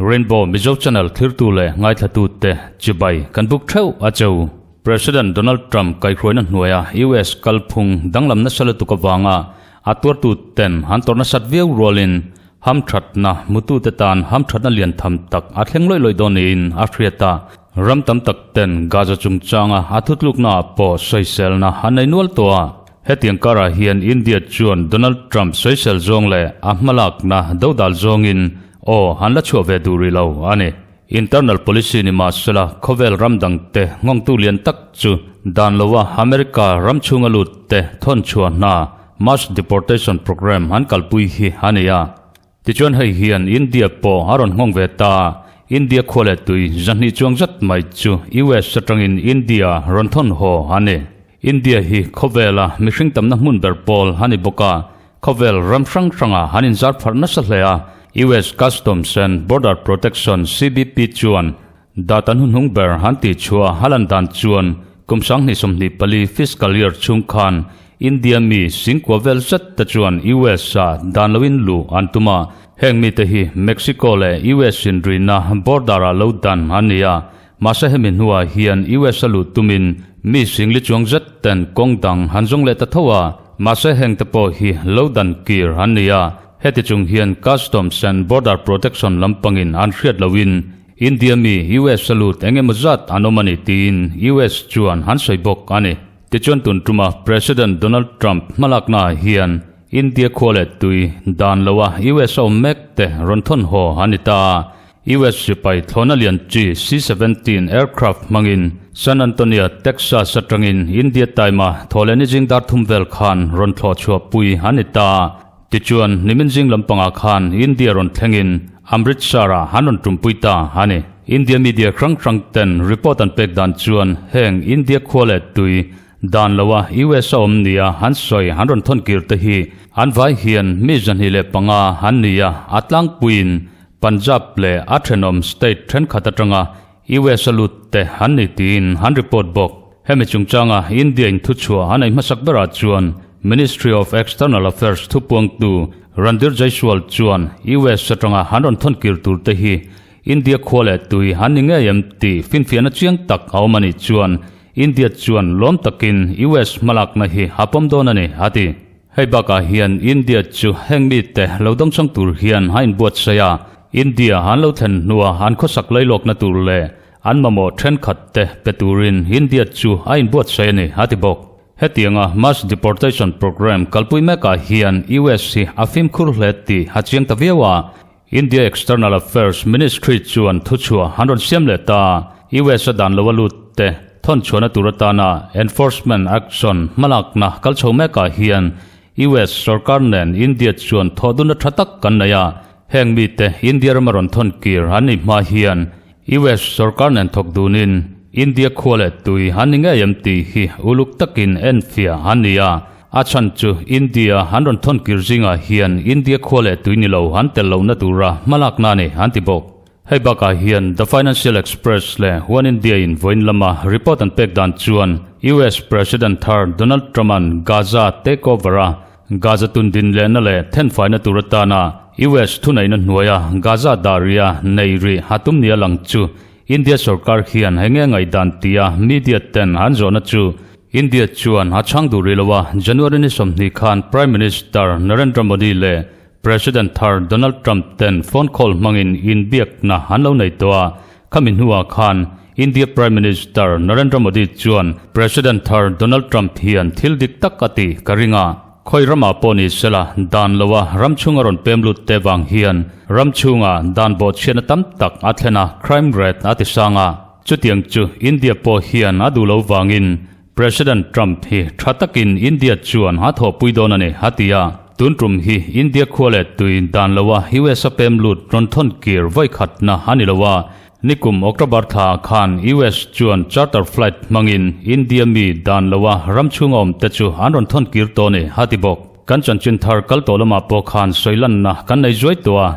Rainbow Mizo Channel thirtu leh ngaithlatute chibai kan buk theuh a cheu. President Donald Trump kaihhruaina hnuaia US kalphung danglam nasa lutuk avanga a tuartu ten han tawrh nasat viau rualin hamthatna hmutute tan hamthatna lian tham tak a thleng lawih lawih dawn niin a hriat a. Ram tam tak ten Gaza chungchanga a thutlukna ah pawh sawiselna an nei nual tawh a. Hetiang karah hian India chuan Donald Trump sawisel zawng leh a hmalakna dodal zawngin aw han la chhuah ve duh rih lo a ni. Internal policy ni mahsela khawvel ram dangte nghawngtu lian tak chu dan loa America ram chhunga lut te thawn chhuah hna mass deportation program an kalpui hi a ni a. Tichuan hei hian India pawh a rawn nghawng ve ta. India khua leh tui 200 chuang zat mai chu US atangin India rawn thawn haw a ni. India hi khawvela mihring tamna hmun ber pawl a ni bawk a, khawvel ram hrang hranga an inzar pharh nasa hle a. US Customs and Border Protection, CBP, chuan data hnuhnung ber an tih chhuah a lan dan chuan kum 2024 fiscal year chhung khan India mi singkua vel zet te chuan US ah dan loin luh an tum a, heng mite hi Mexico leh US inrina border ah lo dan an ni a. Mahse hemi hnuah hian US a luh tumin mi singli chuang zet ten kawng dang han zawng leh ta tho a, mahse heng te pawh hi lo dan kir an ni a, heti chung hian Customs and Border Protection lampangin an hriat lohin India mi US a lut eng emaw zat an awm a ni tiin US chuan an sawi bawk a ni. Tichuan tun tuma President Donald Trump hmalaknaah hian India khua leh tui dan loa US a awm mek te rawn thawn haw a ni ta a. US sipai thlawhna lian chi C-17 aircraft hmangin San Antonio, Texas atangin India time-a thawhleh ni zing dar thum vel khan rawn thlawh chhuah pui a ni ta. Tichuan, nimin zing lampangah khan India rawn thlengin Amritsar-ah an rawn tumpui ta a ni. India media hrang hrang ten report an pek dan chuan heng India khua leh tui dan loa US a awm nia an sawi an rawn thawn kir te hi an vai hian mi 25 an ni a, a tlangpuiin Punjab leh a thenawm state thenkhat atanga US a lut te an ni tiin an report bawk. Hemi chungchanga India in thuchhuah an ei hmasak berah chuan Ministry of External Affairs thupuangtu Randhir Jaiswal chuan US atanga an rawn thawn kir tur te hi India khua leh tui an ni ngei em tih finfiahna chiang tak a awm a nih chuan India chuan lawm takin US hmalakna hi a pawm dawn a ni, a ti. Hei bakah hian India chu heng mite lo dawngchang tur hian a inbuatsaih a, India an lo thlen hnua an khawsak lailawkna tur leh an mamawh thenkhat te pe turin India chu a inbuatsaih a ni, a ti bawk. Hetianga mass deportation programme kalpui mekah hian US hi a fimkhur hle tih a chiang ta viau a, India External Affairs Ministry chuan thuchhuah an rawn siam leh ta. US a dan lo a lut te thawn chhuahna tur atana enforcement action hmalakna kal chho mekah hian US sorkar nen India chuan thawhdunna tha tak kan nei a, heng mite India rama rawn thawn kir an nih hma hian US sorkar nen thawk dunin India khua leh tui an ni ngei em tih hi uluk takin enfiah an ni a. A chhan chu India an rawn thawn kir zingah hian India khua leh tui ni lo an tel lohna tura hmalakna a ni an ti bawk. Hei bakah hian The Financial Express leh One India in vawiin lama report an pek dan chuan US President thar Donald Trump-a'n Gaza takeover-a Gaza tun din lehna leh thenfaina tur atana US thuneihna hnuaia Gaza dahria nei rih a tum nia lang chu India sorkar hian enge ngaihdan tia media ten an zawhna chu India chuan a chhang duh rih lo a, January ni 20 khan Prime Minister Narendra Modi leh President thar Donald Trump ten phone call hmangin inbiakna an lo nei tawh a, khami hnuah khan India Prime Minister Narendra Modi chuan President thar Donald Trump hian thil dik tak a tih ka ring a, khawi ramah pawh ni sela dan loa ram chhunga rawn pem lut te vang hian ram chhunga dan bawhchhiatna tam tak a thlen a, crime rate a ti sang a. Chutiang chu India pawh hian a duh lo vangin President Trump hi tha takin India chuan a thawhpui dawn a ni, a ti a. Tun tum hi India khua leh tui dan loa US a pem lut rawn thawn kir vawi khatna a ni lo a. Nikum October thla khan US chuan charter flight hmangin India mi dan loa ram chhunga awm te chu an rawn thawn kir tawh a ni, a ti bawk. Kan chanchin thar kal tawh lamah pawh khan sawi lanna kan nei zuai tawh a,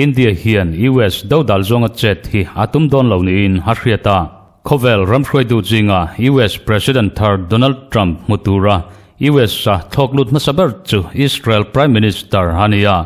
India hian US dodal zawnga chet hi a tum dawn lo niin a hriat a. Khawvel ram hruaitu zinga US President thar Donald Trump hmu tura US a thlawk lut hmasa ber chu Israel Prime Minister a ni a.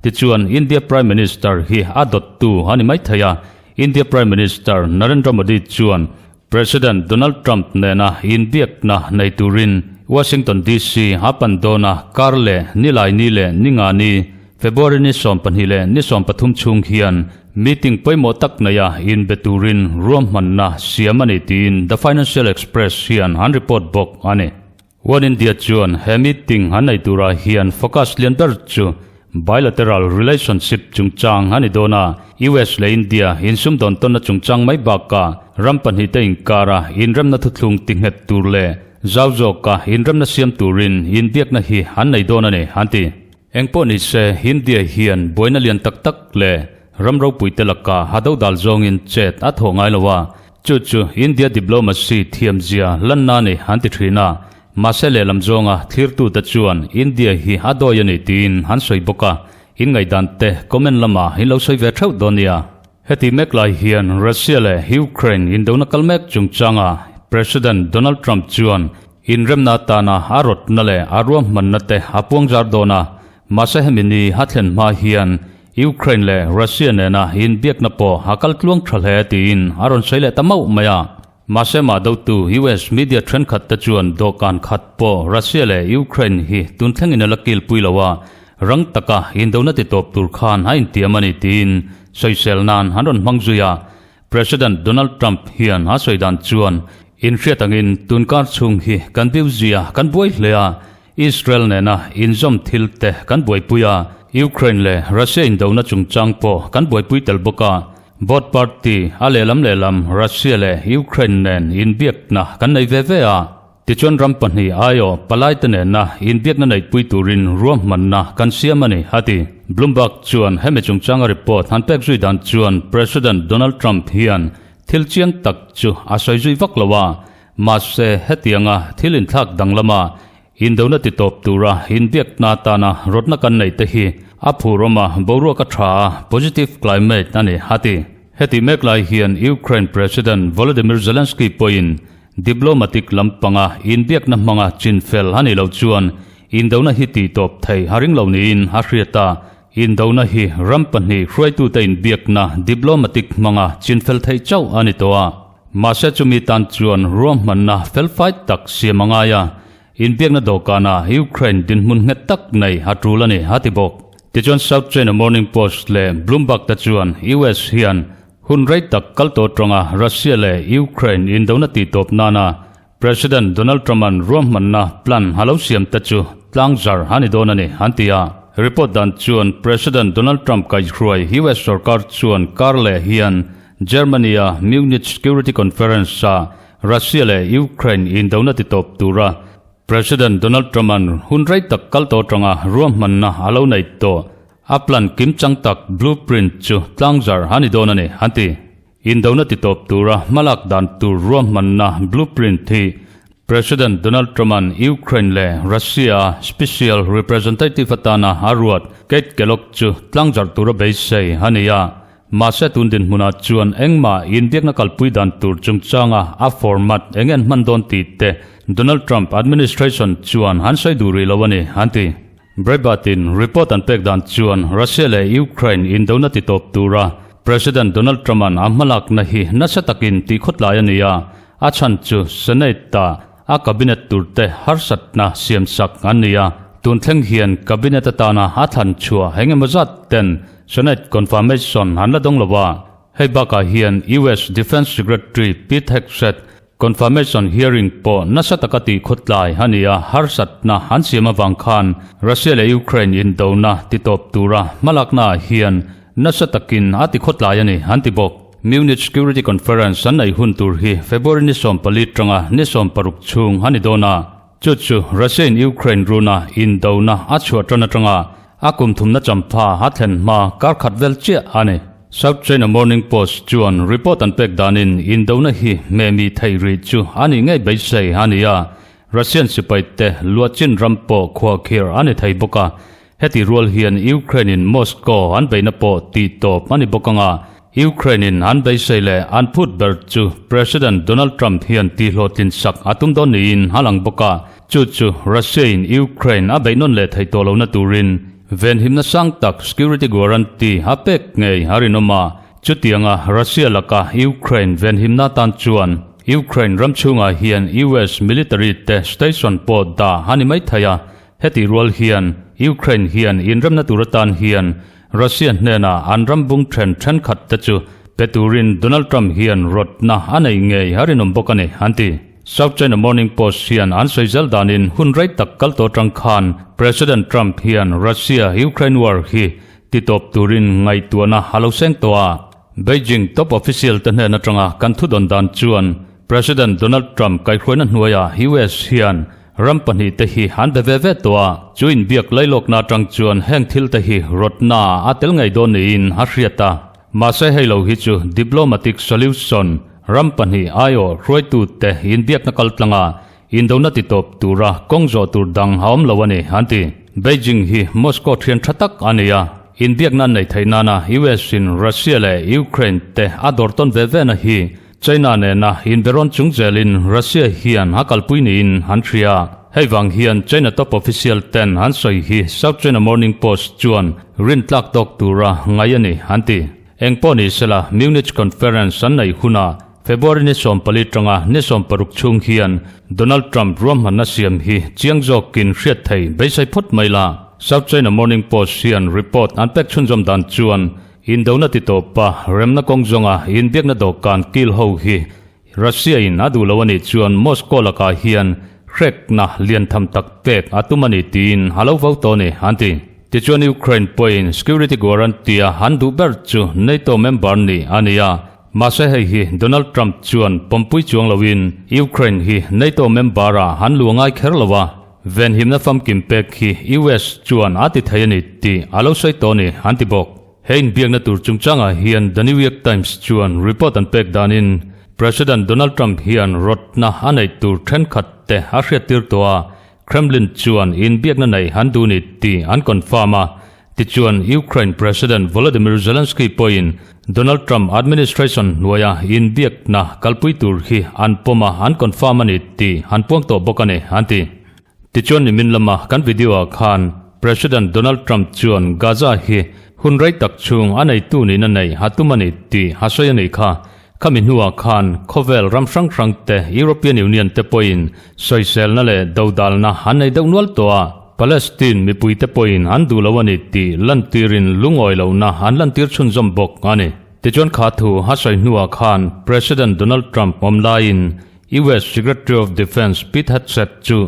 Tichuan India Prime Minister hi a dawttu a ni mai thei a. India Prime Minister Narendra Modi chuan President Donald Trump nena inbiakna nei turin Washington DC a pan dawn a, kar leh nilai ni leh ninga ni, February ni 12 leh ni 13 chhung hian meeting pawimawh tak neia inbe turin ruahmanna siam a ni tiin The Financial Express hian an report bawk a ni. One India chuan he meeting an nei turah hian focus lian ber chu bilateral relationship chungchang a ni dawn a, US leh India insumdawn tawnna chungchang mai bakah ram pahnihte inkara inremna thuthlung tinghet tur leh zau zawka inremna siam turin inbiakna hi an nei dawn a ni, an ti. Engpawh ni se, India hian buaina lian tak tak leh ram ropuite lakah ha dodal zawngin chet a thawh ngai lo a, Chu chu India diplomacy thiamzia lanna a ni an ti thin a, mahse lehlam zawnga thlirtute chuan India hi a dawi a ni tiin an sawi bawk a, in ngaihdan te comment lamah in lo sawi ve theuh dawn nia. Heti mek lai hian Russia leh Ukraine indona kal mek chungchanga President Donald Trump chuan inremna atana a rawtna leh a ruahmanna te a puangzar dawn a, mahse hemi ni a thlen hma hian Ukraine leh Russia nena inbiakna pawh a kal tluang tha hle tiin a rawn sawi leh ta mauh mai a. Mahse mah dotu US media thenkhat te chuan dawhkan khat pawh Russia leh Ukraine hi tun thlengin a la kilpui lo a, rang taka indona ti tawp tur khan a intiam a ni tiin sawisel nan an rawn hmang zui a. President Donald Trump hian a sawi dan chuan inhriat angin tunkar chhung hi kan biu zia kan buai hle a, Israel nena inzawm thil te kan buaipui a, Ukraine leh Russia indona chungchang pawh kan buaipui tel bawk a. Both party a lehlam lehlam Russia leh Ukraine nen inbiakna kan nei ve ve a. Tichuan ram pahnih aiawh palaite nena inbiakna neihpui turin ruahmanna kan siam a ni, a ti. Bloomberg chuan hemi chungchanga report han pek zui dan chuan President Donald Trump hian thil chiang tak chu a sawi zui vak lo a, Mahse, hetianga thil inthlak danglama indona titawp tura inbiakna atana rawtna kan neih te hi a phurawm a, boruak a tha a, positive climate a ni, a ti. Heti mek lai hian Ukraine President Volodymyr Zelensky pawhin diplomatic lampanga inbiakna hmanga chinfel a nih loh chuan indona hi tihtawp thei a ring lo niin a hriat a, indona hi ram pahnih hruaitute inbiakna diplomatic hmanga chinfel theih chauh a ni tawh a. Mahse chumi tan chuan ruahmanna felfai tak siam a ngai a, inbiakna dawhkana Ukraine dinhmun nghet tak nei a tul a ni, a ti bawk. Tichuan South China Morning Post leh Bloomberg te chuan US hian hun rei tak kal tawh tawng a Russia leh Ukraine indona tihtawp nana President Donald Trump-a'n ruahmanna plan a lo siam te chu tlangzar a ni dawn a ni, an ti a. Report dan chuan President Donald Trump kaihhruai US sorkar chuan kar leh hian Germany-a Munich Security Conference-a Russia leh Ukraine indona titawp tura President Donald Trump-a'n hun rei tak kal tawh atanga ruahmanna a lo nei tawh a plan kimchang tak blueprint chu tlangzar a ni dawn a ni, an ti. Indona titawp tura hmalak dan tur ruahmanna blueprint hi President Donald Trump-a'n Ukraine leh Russia-a special representative atana a ruat Keith Kellogg chu tlangzarh tura beisei a ni a. Mahse tun dinhmunah chuan engmah inbiakna kalpui dan tur chungchanga a format eng en hman dawn tih te Donald Trump administration chuan an sawi duh rih lo a ni, an ti. Breitbart-in report an pek dan chuan Russia leh Ukraine indona titawp tura President Donald Trump-a'n a hmalakna hi nasa takin tihkhawtlai a ni a, a chhan chu Senate-a a cabinet turte harsatna siamsak an ni a, tun thleng hian cabinet atana a thlan chhuah eng emaw zat ten Senate confirmation an la dawng lo a. Hei bakah hian US Defence Secretary Pete Hegseth Confirmation hearing pawh nasa taka tih khawtlai a ni a, harsatna an siam avang khan Russia leh Ukraine indona titawp tura hmalaknaah hian nasa takin a ti khawtlai a ni, an ti bawk. Munich Security Conference an neih hun tur hi February ni 14 tanga ni 16 chhung a ni dawn a, chu chu Russia-in Ukraine runa indona a chhuah tan atanga A kum thumna champha a thlen hma kar khat vel chiah a ni. South China Morning Post chuan report an pek danin indona hi hmehmi theih rih chu a nih ngei beisei a ni a, Russian sipai te luahchin ram pawh khuahkhirh a ni thei bawk a, heti rual hian Ukraine in Moscow an beihna pawh tih tawp a ni bawk anga. Ukraine in an beisei leh an phut ber chu President Donald Trump hian tihhlawhtlin sak a tum dawn niin a lang bawk a, chu chu Russia in Ukraine a beih nawn leh thei tawh lohna turin venhimna sang tak security guarantee a pek ngei a rinawm a. Chutianga Russia laka Ukraine venhimna tan chuan Ukraine ram chhungah hian US military te station pawh dah a ni mai thei a, Hetih rual hian Ukraine hian inremna tur atan hian Russia hnenah an ram bung then thenkhat te chu pe turin Donald Trump hian rawtna a nei ngei a rinawm bawk a ni, an ti. South China Morning Post hian an sawi zel danin hun rei tak kal tawh atang khan President Trump hian Russia-Ukraine war hi titawp turin ngaihtuahna a lo seng tawh a. Beijing top official te hnen atanga kan thudawn dan chuan President Donald Trump kaihhruaina hnuaiah US hian Ram pahnihte hi an be ve ve tawh a, chu inbiak lailawkna atang chuan heng thilte hi rawtna a tel ngei dawn niin a hriat a. Mahse hei lo hi chu diplomatic solution, ram pahnih aiawh hruaitute inbiakna kaltlanga indona titawp tura kawng zawh tur dang a awm lo a ni, an ti. Beijing hi Moscow thian tha tak a ni a, inbiakna an neih theih nana US-in Russia leh Ukraine te a dawr tawn ve vena hi China nena inberawn chung zelin Russia hian a kalpui niin an hria. Hei vang hian China top official ten an sawi hi South China Morning Post chuan rintlak tawk tura ngai a ni an ti. Eng pawh ni sela Munich Conference an neih hunah February ni 14 tanga ni 16 chhung hian Donald Trump ruahmanna siam hi chiang zawkin hriat thei beisei phawt mai la. South China Morning Post hian report an pek chhunzawm dan chuan Indona ti tawpa remna kawng zawnga inbiakna dawhkan kil ho hi Russia in a duh lo a nih chuan Moscow lakah hian hrekna lian tham tak pek a tum a ni tiin a lo vo tawh a ni, an ti. Tichuan Ukraine pawhin security guarantee a an duh ber chu NATO member nih a ni a, mahse hei hi Donald Trump chuan pawmpui chuang loin Ukraine hi NATO member ah an lu a ngai kher lo a, Venhimna famkim pek hi US chuan a ti thei a ni tih a lo sawi tawh a ni, an ti bawk. He inbiakna tur chungchangah hian The New York Times chuan report an pek danin President Donald Trump hian rawtna a neih tur thenkhat te a hriattir tawh a, Kremlin chuan inbiakna neih an duh ni tih an confirm a. Tichuan Ukraine President Volodymyr Zelensky pawhin Donald Trump administration hnuaia inbiakna kalpui tur hi an pawm a, an confirm a ni tih an puang tawh bawk a ni, an ti. Tichuan nimin lama kan video-ah khan President Donald Trump chuan Gaza hi hun rei tak chhung a neitu niin a nei a tum a ni tih a sawi a nih kha. Khami hnuah khan khawvel ram hrang hrang te, European Union te pawhin sawiselna leh dodalna an nei deuh nual tawh a, Palestine mipuite pawhin an duh lo a ni tih lantirin lungawi lohna an lantir chhunzawm bawk a ni. Tichuan kha thu a sawi hnuah khan President Donald Trump awm laiin US Secretary of Defence Pete Hegseth chu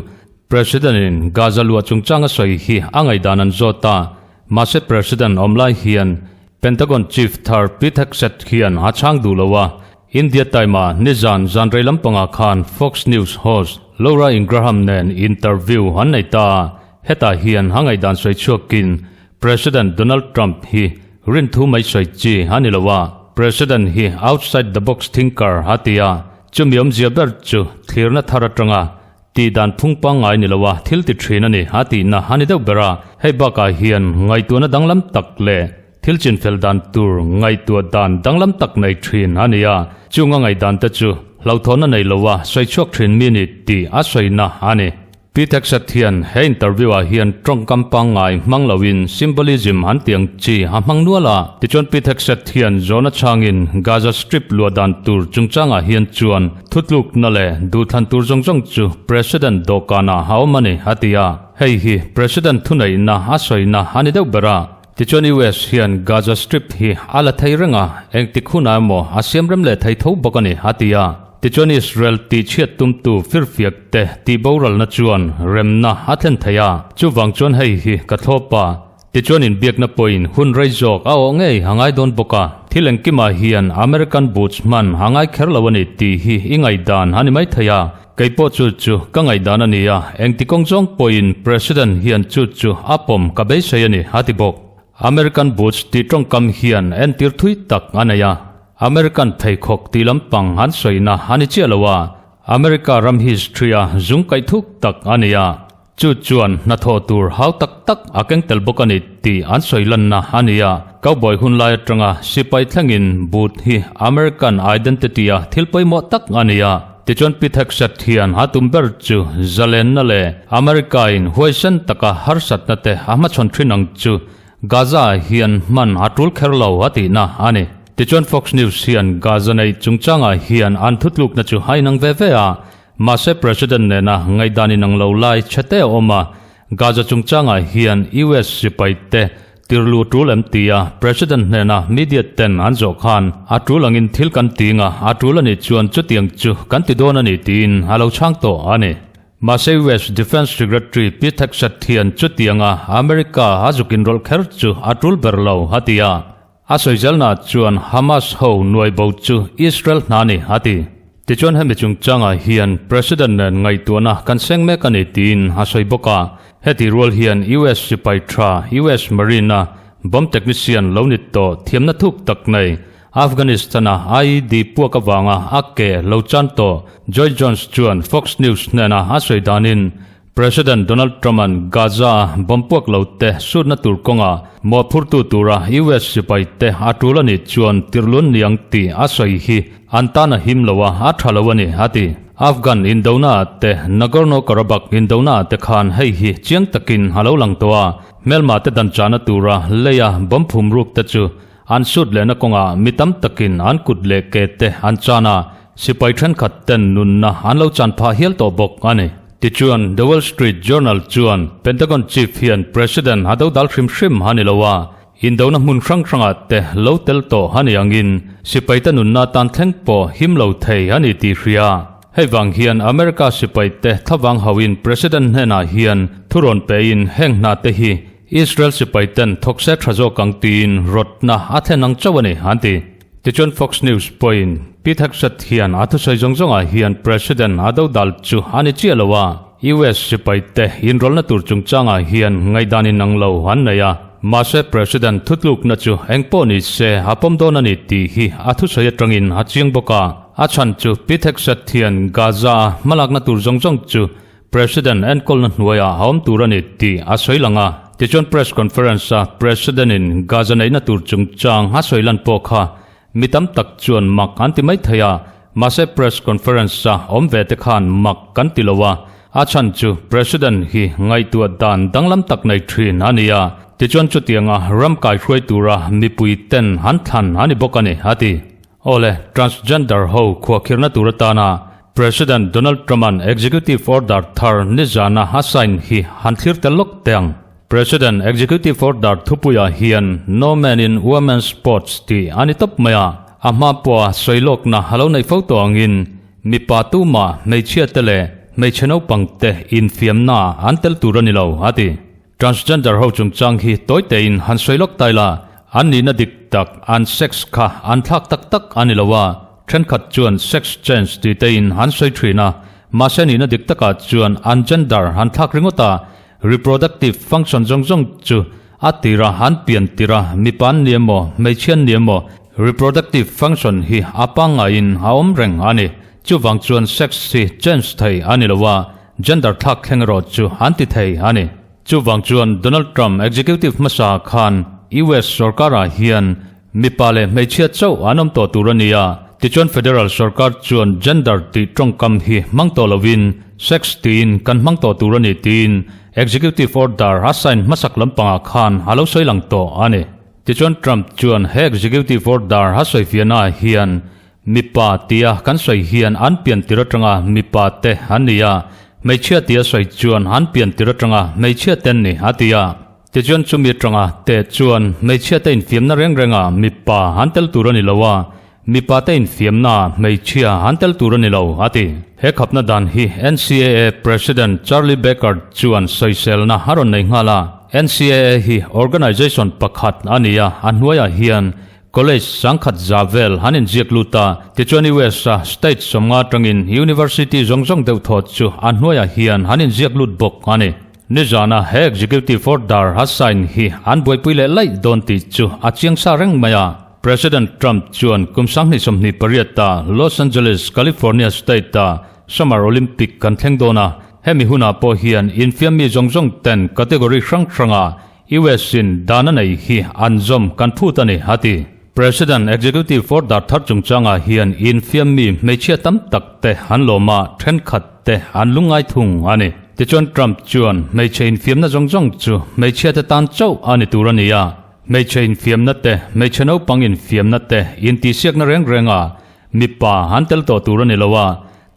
President-in Gaza luah chungchang a sawi hi a ngaihdan an zawt a, mahse President awm lai hian Pentagon Chief thar Pete Hegseth hian a chhang duh lo a, India Time-ah nizan zan rei lampangah khan Fox News host Laura Ingraham nen interview an nei ta a, hetah hian a ngaihdan sawi chhuakin President Donald Trump hi rinthu mai sawi chi a ni lo a, President hi outside the box thinker a ti a, chumi awmzia ber chu thlirna thar atanga Tih dan phung pangngai ni loa thil ti thin a ni a tihna a ni deuh ber a, hei bakah hian ngaihtuahna danglam tak leh thil chinfel dan tur ngaihtuah dan danglam tak nei thin a ni a, chung a ngaihdan te chu hlauhthawnna nei loa sawi chhuak thin mi ni tih a sawina a ni. Pi Hegseth hian he interview ah hian tawngkam pangngai hmang loin symbolism an tih ang chi a hmang nual a, tichuan Pi Hegseth hian zawhna chhangin Gaza Strip luah dan tur chungchangah hian chuan Thutlukna leh duhthlan tur zawng zawng chu President dawhkanah a awm a ni, a ti a. Hei hi President thuneihna a sawina a ni deuh ber a. Tichuan US hian Gaza Strip hi a la thei reng a, engtik hunah emaw a siam rem leh thei tho bawk a ni, a ti a. Tichuan Israel tihchhiat tumtu firfiak te tihboralna chuan remna a thlen thei a. Chuvang chuan hei hi ka thlawp a. Tichuan inbiakna pawhin hun rei zawk a awh ngei a ngai dawn bawk a, thil engkimah hian American boots hman a ngai kher lo a ni tih hi i ngaihdan a ni mai thei a, kei pawh chu chu ka ngaihdan a ni a, engti kawng zawng pawhin President hian chu chu a pawm ka beisei a ni, a ti bawk. American boots tih tawngkam hian entir thui tak a nei a, American pheikhawk tih lampang an sawina a ni chiah lo a, America ram history-a zung kaih thuk tak a ni a. Chu chuan hnathawh tur hau tak tak a keng tel bawk a ni tih an sawi lanna a ni a. Cowboy hun lai atanga sipai thlengin boot hi American identity-a thil pawimawh tak a ni a. Tichuan Pete Hegseth hian a tum ber chu zalenna leh America-in huaisen taka harsatna te a hmachhawn thin ang chu Gaza hian hman a tul kher lo a tihna a ni. Tichuan Fox News hian Gaza neih chungchangah hian an thutlukna chu a inang ve ve a, Mahse President nena ngaihdan inang lo lai chhete a awm a, Gaza chungchangah hian US sipai te tirlu tul em tia President hnena media ten an zawh khan a tul angin thil kan ting a, a tul a nih chuan chutiang chu kan ti dawn a ni tiin a lo chhang tawh a ni. Mahse US Defence Secretary Pete Hegseth hian chutianga America a zuk inrawlh kher chu a tul ber lo a ti a. A sawizelna chuan Hamas ho nuai bo chu Israel hna ni a ti. Tichuan hemi chungchangah hian President nen ngaihtuahna kan seng mek a ni tiin a sawi bawk a. Heti rual hian US sipai tha US Marine-a bomb technician lo ni tawh thiamna thuk tak nei Afghanistan-a IED puak avanga a ke lo chan tawh Joy Jones chuan Fox News hnena a sawi danin President Donald Trump-a'n Gaza-a bomb puak lo te sutna tur kawnga mawhphurtu tura US sipai te a tul a nih chuan tirlun niang tih a sawi hi an tan a him lo a, a tha lo a ni, a ti. Afghan indonaah te Nagorno-Karabakh indonaah te khan hei hi chiang takin a lo lang tawh a, hmelma te dan chahna tura leia bomb phum ruk te chu an sut lehna kawngah mi tam takin an kut leh ke te an chan a, Sipai thenkhat ten nunna an lo chan phah hial tawh bawk a ni. Tichuan, The Wall Street Journal chuan Pentagon Chief hian President a dodal hrim hrim a ni lo a, indona hmun hrang hrangah te lo tel tawh a ni angin sipaite nunna tan thleng pawh him lo thei a ni tih hria. Hei vang hian America sipaite thlavang hauhin President hnenah hian thurawn pein heng hna te hi Israel sipaiten thawk se tha zawk ang tiin rawtna a thlen ang chauh a ni, an ti. Tichuan Fox News pawhin Pete Hegseth hian a thusawi zawng zawngah hian President a dodal chu a ni chiah lo a, US sipaite inrawlhna tur chungchangah hian ngaihdan inang lo an nei a, mahse President thutlukna chu engpawh ni se a pawm dawn a ni tih hi a thusawi atangin a chiang bawk a. A chhan chu Pete Hegseth hian Gaza-a hmalakna tur zawng zawng chu President enkawlna hnuaiah a awm tur a ni tih a sawi lang a. Tichuan press conference-a President-in Gaza neihna tur chungchang a sawi lan pawh kha mi tam tak chuan mak an ti mai thei a, mahse press conference-a awm ve te khan mak kan ti lo a, a chhan chu President hi ngaihtuah dan danglam tak nei thin a ni a, tichuan chutianga ram kaihruai tura mipui ten an thlan a ni bawk a ni, a ti. Awle, transgender ho khuahkhirhna tur atana President Donald Trump-a'n executive order thar nizana a sign hi han thlir tel lawk teh ang. President executive order thupuiah hian No Men in Women's Sports tih a ni tawp mai a, a hma pawha sawi lawkna a lo neih fo tawh angin mipa tumah hmeichhia te leh hmeichhe naupang te infiamna an tel tur a ni lo, a ti. Transgender ho chungchang hi tawi tein han sawi lawk tai la, an nihna dik tak, an sex kha an thlak tak tak a ni lo a, thenkhat chuan sex change tih tein an sawi thin a, mahse nihna dik takah chuan an gender an thlak ringawt a, reproductive function zawng zawng chu a tira an pian tir a, mipa an ni emaw, hmeichhia an ni emaw, reproductive function hi a pangngaiin a awm reng a ni. Chuvang chuan sex hi change thei a ni lo a, Gender thlak thleng erawh chu an ti thei a ni. Chuvang chuan Donald Trump executive hmasa khan US sorkarah hian mipa leh hmeichhia chauh an awm tawh tur a ni a, tichuan federal sorkar chuan gender tih tawngkam hi hmang tawh lovin sex tiin kan hmang tawh tur a ni tiin executive order a sign hmasak lampangah khan a lo sawi lang tawh a ni. Tichuan Trump chuan he executive order a sawifiahnaah hian Mipa tia kan sawi hian an pian tir atanga mipa te an ni a, hmeichhia tia sawi chuan an pian tir atanga hmeichhia te an ni a ti a. Tichuan chumi atanga te chuan hmeichhia te infiamna reng renga mipa an tel tur a ni lo a, mipa te infiamna hmeichhia an tel tur a ni lo a ti. He khapna dan hi NCAA President Charlie Baker chuan sawiselna a rawn nei nghal a. NCAA hi organization pakhat a ni a, a hnuaiah hian College sangkhat za vel han inziak lut a, tichuan US a state 50 atangin university zawng zawng deuh thaw chu a hnuaiah hian han inziak lut bawk a ni. Nizana he executive order a sign hi an buaipui leh laih dawn tih chu a chiang sa reng mai a. President Trump chuan kum 2028 a Los Angeles, California state a Summer Olympic kan thleng dawn a. Hemi hunah pawh hian infiam mi zawng zawng ten category hrang hranga US in dan a nei hi an zawm kan phut a ni, a ti. President Executive Order thar chungchangah hian infiam mi hmeichhia tam tak te an lawm a, thenkhat te an lungngai thung a ni. Tichuan Trump chuan hmeichhe infiamna zawng zawng chu hmeichhia te tan chauh a ni tur a ni a, hmeichhe infiamna te, hmeichhe naupang infiamna te intihsiakna reng renga mipa an tel tawh tur a ni lo a,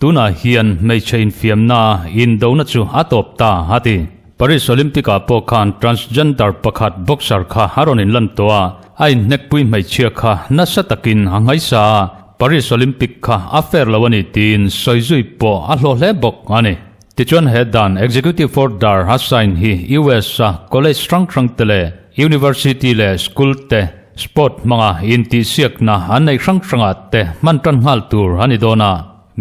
Tunah hian hmeichhe infiamna indona chu a tawp ta, a ti. Paris Olympic-ah pawh khan transgender pakhat boxer kha a rawn inlan tawh a, a inhnekpui hmeichhia kha nasa takin a nghaisa a, Paris Olympic kha a fair lo a ni tiin sawi zui pawh a hlawh hle bawk a ni. Tichuan he dan Executive Order a sign hi US-a college hrang hrang te leh university leh school te sport hmanga intihsiakna an neih hrang hrangah te hman tan nghal tur a ni dawn a.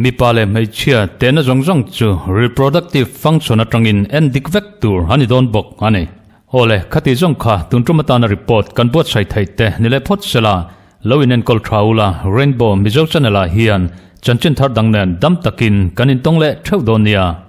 Mipa leh hmeichhia tehna zawng zawng chu reproductive function atangin en dik vek tur a ni dawn bawk a ni. Aw le, khati zawng kha tun tum atana report kan buatsaih theih te ni leh phawt sela, lo inenkawl tha ula Rainbow Mizo channel ah hian chanchin thar dang nen dam takin kan intawng leh theuh dawn nia.